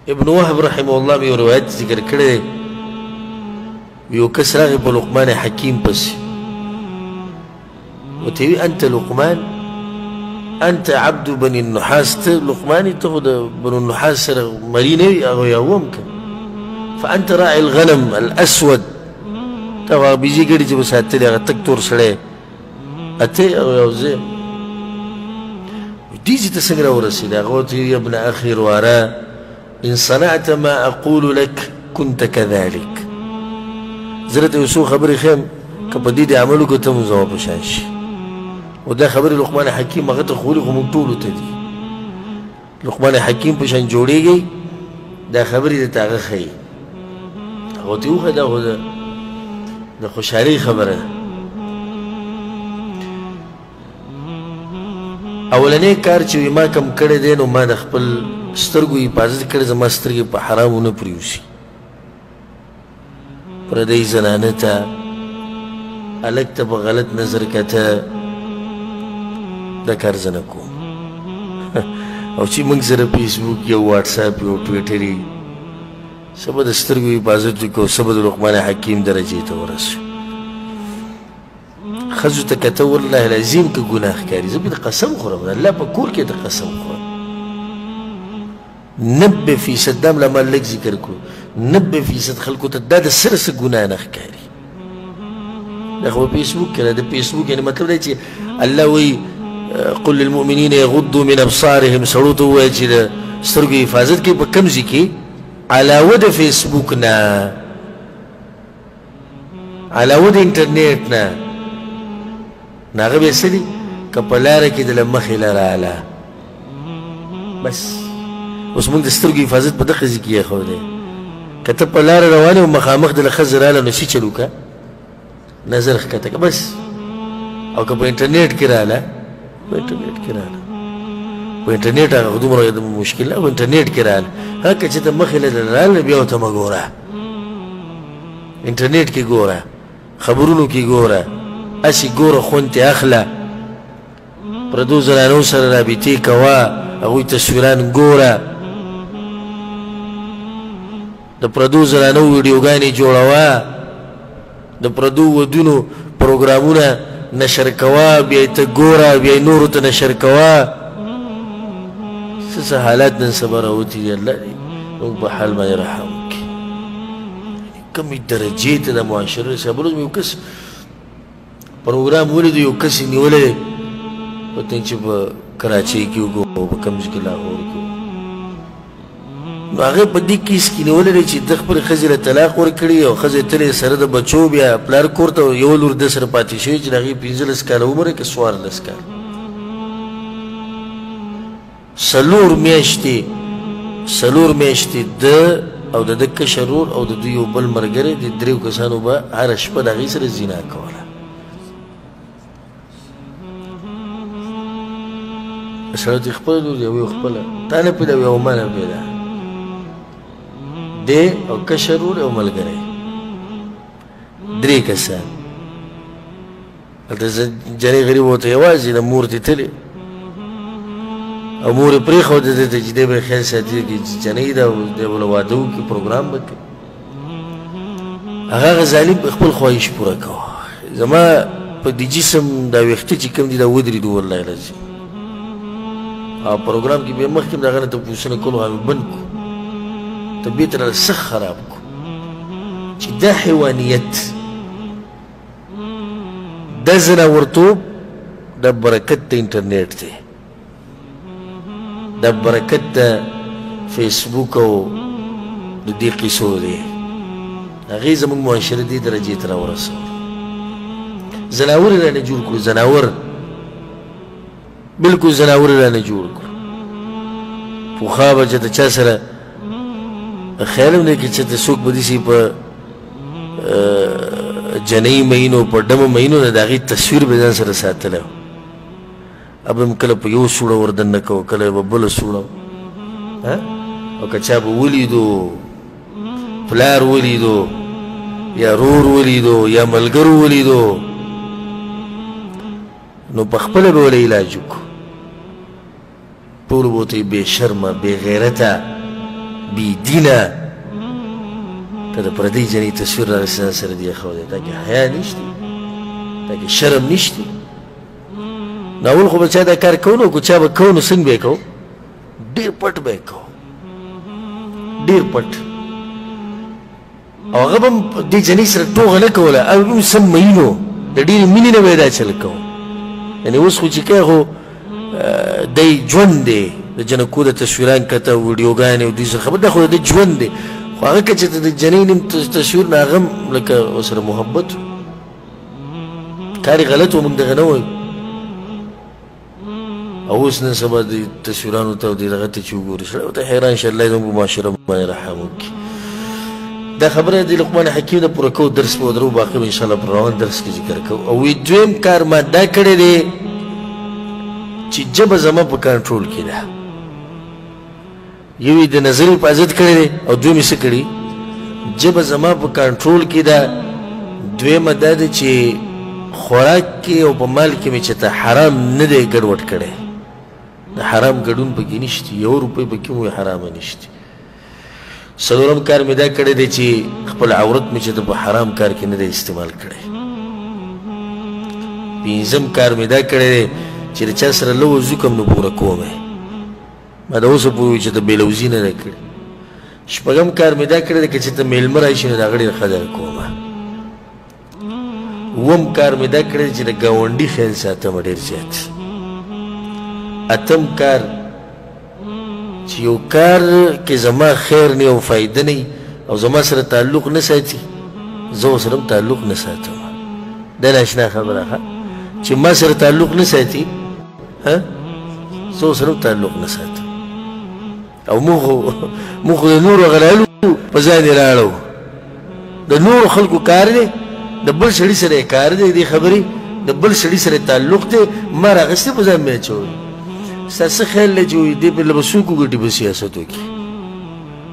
ابن وهب رحمه الله مې یو روایت ذکر کړی دی. یو کس راغی په لقمان حکیم پسې، ورته وی انت لقمان، انت عبد بني النحاس، ته لقمان یې، ته خو د بنو النحاس سره مری نه وي. هغه یې وم که فانت راعي الغنم الاسود، ته خو هغه بیزې ګډې چې به ساتلې، هغه تک تور سړی اته. هغه یو زه دې ځای ته څنګه راورسېدې؟ هغه ورته ویل ابن اخي رواره، ان صنعت ما اقول لك كنت كذلك. زه درته یو څو خبرې ښیم، که په دې دې عمل وکړو ته هم زما په شان شي. او دا خبرې لقمان حکیم هغه ته ښوولي، خو موږ ټولو ته دي. لقمان حکیم په شان جوړېږئ، دا خبرې درته هغه ښیي. هغه ورته وښیه، دا خو د خوشحالۍ خبره ده. اولنی کار چې ما کم کړی دی، نو ما د خپل سترګو حفاظت کړی، زما سترګې په حرامو نه پرېوځي. پردۍ زنانه ته، هلک ته په غلط نظر کته، دا کار زه نه کوم. او چې موږ سره فیسبوک یو، واتساپ یو، ټویټر یې، څه به د سترګو حفاظت وکړو، څه به د لقمان حکیم درجې ته ورسو. ښځو ته کته والله العظیم که ګناه ښکاري، زه به د قسم خورم، د الله په کور کې د قسم خورم. 90%، دا هم لا ما لږ ذکر کړو، 90% خلکو ته دا د سره څه ګناه نه ښکاري. دا خو په فیسبوک کې ده، د فیسبوک یعنې مطلب دی چې الله وایي قل للمؤمنین یغضوا من ابصارهم، سړو ته ووایه چې د سترګو حفاظت کوي. په کوم ځای کې؟ علاوه د فیسبوک نه، علاوه د انټرنیټ نه. نو هغه بیا څه دي؟ که په لاره کې د له مخې له راله، بس اوس موږ د سترګو حفاظت په دغه ځای کې ایښودی. که ته په لاره روان یې او مخامخ د له ښځې راله، نو څه چل وکړه؟ نظر ښکته که بس. او که په انټرنیټ کې راله، په انټرنیټ کې راله، په انټرنیټ هغه خو دومره مشکل نه، په انټرنیټ کې راله، ها که چې ته مخې له راله بیا ورته مه ګوره. انټرنیټ کې ګوره، خبرونو کې ګوره، هسې ګوره، خوند ترې اخله، پردو زنانو سره رابطې کوه، هغوی تصویران ګوره، د پردو زنانو ویډیوګانې جوړوه، د پردو ودونو پروګرامونه نشر کوه، بیا یې ته ګوره، بیا یې نورو ته نشر کوه. څه څه حالات نن سبا راوتي دي، الله دې موږ په حال باندې رحم وکړي. کومې درجې ته د معاشرې رسېدلی. بل ورځ مې یو کس پروګرام ولید، یو کس یې نیولی دی، پته چې په کراچۍ کې وکړو، په کوم ځای کې، لاهور کې. نو هغه په دې کیس کې نیولی دی چې د خپلې ښځې له طلاق ورکړي او ښځه یې تللې سره د بچو، بیا پلار کور ته، یوه لور ده سره پاتې شوې چې د هغې 15 کاله عمر که 14 کاله. 4 میاشتې، 4 میاشتې ده او د ده کشر ورور او د دوی یو بل ملګری، د دریو کسانو به هره شپه د هغې سره زنا کوله. سړی ته خپله لور دی، وی خپله تا نه پیدا، وی ما نه پیدا، دی او کشر ورور او ملګری، درې کسان. هلته جنۍ غریب ورته یوازې د مور ته تللې او مور یې پرېښوده ده ته چې دی به یې خیال ساتي چې جنۍ ده او دی به له واده وکړي، پروګرام به کوي. هغه ظالم په خپل خواهش پوره کوه. زما په دې جسم دا ویښته چې کوم دي دا ودرېدو، والله العظیم. او پروګرام کې بیا مخکې د هغه نه تپوسونه کولو، هغه بند کړو، طبیعت راله سخت خراب کړو چې دا حیوانیت، دا ځناورتوب، دا برکت د انټرنیټ دی، دا برکت د فیسبوک او د دې قصو دی. هغې زموږ معاشره دې درجې ته راورسول، ځناور یې رانه جوړ کړو، ځناور، بالکل ځناور یې رانه جوړ کړو. پخوا به چې د چا سره خیال هم نه کې چې څوک به داسې په جنۍ مینو، په ډمو مینو، د هغې تصویر به ځان سره ساتلی. به هم کله په یو سوړه ور دننه کوو، کله به بله سوړه. او که چا به ولیدو، پلار ولیدو یا رور ولیدو یا ملګرو ولیدو، نو په خپله به وله علاج وکړو. ټولو به ورته بې شرمه، بې غیرته. بې دینه، ته د پردۍ جنۍ تصویر راغستی ځان سره دې ایښودی، تا کې حیا نشته، تا کې شرم نشته. نو اول خو به چا دا کار کوو، نو که چا به کوو نو څنګه به یې کوو؟ ډېر پټ به یې کوو، ډېر پټ. او هغه به هم دې جنۍ سره ټوغه نه کوله، هغه به هم سم مین و، د ډېرې مینې نه به یې دا چل کوو. یعنې اوس خو چې کوې خو دی ژوند دی، د جنکو د تصویران کته ویډیوګانې او دوی سره خبر، دا خو د ژوند دی. خو هغه که چېرته د جنۍ نیم تصویر نه هغه هم لکه ورسره محبت و، کار یې غلط و، موږ دغه نه وایو. او اوس نن سبا د تصویرانو ته او دې دغه ته چې وګوري سړی ورته حیران شي. الله دې زموږ په معاشره باندې رحم وکړي. دا خبره د لقمان حکیم د پوره کوو درس به ودرو، باقي به انشاءالله په روان درس کې ذکر کوو. او وایي دویم کار ما دا کړی دی چې ژبه زما په کنټرول کې ده. یو یې د نظر حفاظت کړی دی او دویم یې څه کړي؟ ژبه زما په کنټرول کې ده. دویمه دا ده چې خوراک کې او په مال کې مې چې ته حرام نه دی ګډوډ کړی، د حرام ګډون پکې نشته، یو روپۍ پکې مو حرامه نشته. څلورم کار مې دا کړی دی چې خپل عورت مې چې ته په حرام کار کې نه دی استعمال کړی. پنځم کار مې دا کړی دی چې د چا سره لوظ وکړم نو پوره کوم یې، ما د اوسه پورې چې ته بې لوظي نه ده کړې. شپږم کار مې دا کړی دی که چېرته مېلمه راشي نو د هغه ډېر قدر کوم. اووم کار مې دا کړی چې د ګاونډي خیال ساتم ډېر زیات. اتم کار چې یو کار کې زما خیر نه او فایده نه او زما سره تعلق نه ساتي، زه ورسره هم تعلق نه ساتم. دا ناشنا خبره ښه چې ما سره تعلق نه ساتي، ها زه ورسره هم تعلق نه ساتم. او موږ خو د نورو غلالو په ځان یې راړو، د نورو خلکو کار دی، د بل سړي سره یې کار دی، دې خبرې د بل سړي سره تعلق دی، ما راغستی په ځان مې اچولی. ستا څه خیال دی چې وایي دې په له به څوک وګټي په سیاستو کې؟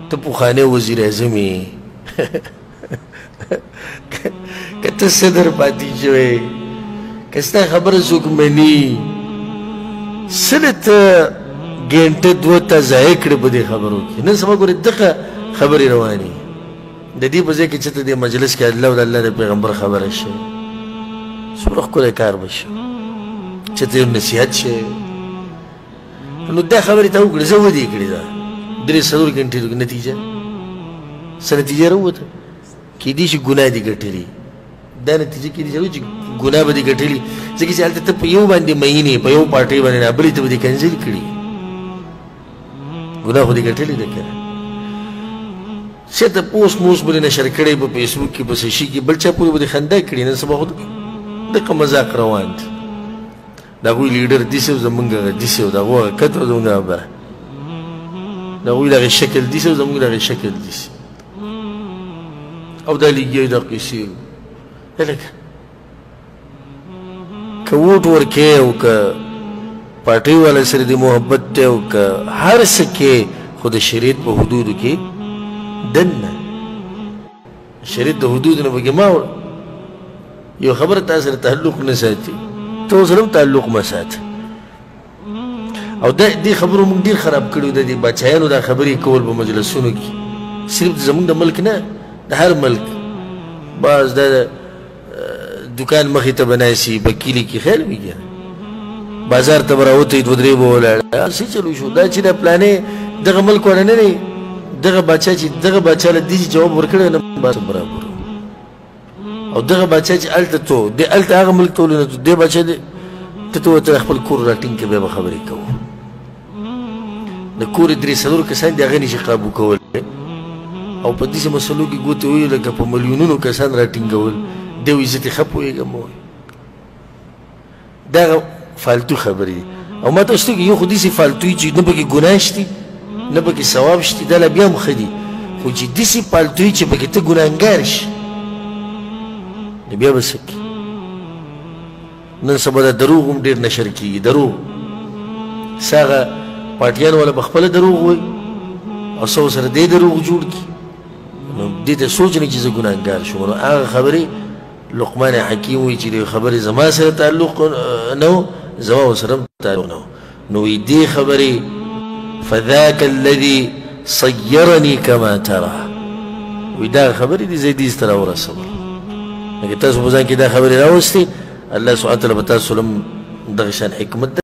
ته پخوانی وزیر اعظم یې، که ته صدر پاتې شوی، که ستا خبره څوک مني، څه له ته ګنټه دوه ته ضایع کړې په دې خبرو کې؟ نن سبا ګورې دغه خبرې روانې د دې په ځای کې چې ته دې مجلس کې الله او د الله د پیغمبر خبره شي، څومره ښکلی کار به شي چې ته یو نصیحت شي. نو دا خبرې ته وکړې، زه ودې کړې، دا درې څلور ګنټې نتیجه څه نتیجه راووته؟ کېدای شي ګناه دې ګټلې، دا نتیجه کېدای شي چې ګناه به دې ګټلې، ځکه چې هلته ته په یو باندې مئین یې، په یو پارټۍ باندې نه، بلې ته به دې کنځل کړي، ګناه خو دې ګټلې ده که نه؟ څه ته پوسټ موس به دې نشر کړی په فیسبوک کې، په څه شي کې، بل چا پورې به دې خندا کړي. نن سبا خو دغه مذاق روان دی، د هغوی لیډر داسې او زمونږ هغه داسې او د هغو هغه کت او زمونږ هغه بره، د هغوی دغه شکل داسې او زمونږ دغه شکل داسې، او دا لګیا دا قصې. لکه که ووټ ورکې او که پارټۍ والا سره دې محبت دی او که هر څه کې، خو د شریعت په حدودو کې دننه، شریعت د حدودو نه پکې مه اوړه. یو خبره تا سره تعلق نه ساتي، ته ورسره هم تعلق مه ساته. او دا دې خبرو موږ ډېر خراب کړي، د دې بچیانو دا خبرې کول په مجلسونو کې، صرف زموږ د ملک نه، د هر ملک. بعض دا دکان مخې ته به ناست په کلي کې، خیال وي که بازار ته به راوتی، دوه درې به ولاړ، څه چلو شو. دا چې دا پلانې دغه ملک والا نه دی، دغه باچا چې دغه باچا له دې چې جواب ورکړی نه برابر، او دغه باچا چې هلته تو دی هلته هغه ملک ته ولې نه تو، دې باچا دی ته ته ورته خپل کور راټینګ کړه، بیا به خبرې کوو. د کور درې څلور کسان دي، هغه نشي قابو کولی، او په داسې مسلو کې ګوتې وهي لکه په میلیونونو کسان راټینګول. دی وایي زه ترې ښه پوهېږم. وایي دغه فالتو خبرې دي. او ما ته وایي یو خو داسې فالتو چې نه پکې ګناه شته نه پکې ثواب شته، دا لا بیا هم ښه دي، خو چې داسې فالتو چې پکې ته ګناهګار شي نو بیا به څه کوې؟ نن سبا دا دروغ هم ډېر نشر کېږي. دروغ څه هغه پارټیانو والا په خپله دروغ وایي او څه ورسره دی دروغ جوړ کړي، نو دې ته سوچ نه چې زه ګناهګار شوم. نو هغه خبرې لقمان حکیم وایي چې دې خبرې زما سره تعلق نه و، زما ورسره هم تعلق نه و. نو وایي دې خبرې فذاک الذي صیرني کما ترا. وی دا خبرې دي زه دې ته راورسولم. که تاسو په ځان کې دا خبرې راوستې، الله سبحانه وتعالی به تاسو له دغه شان حکمت.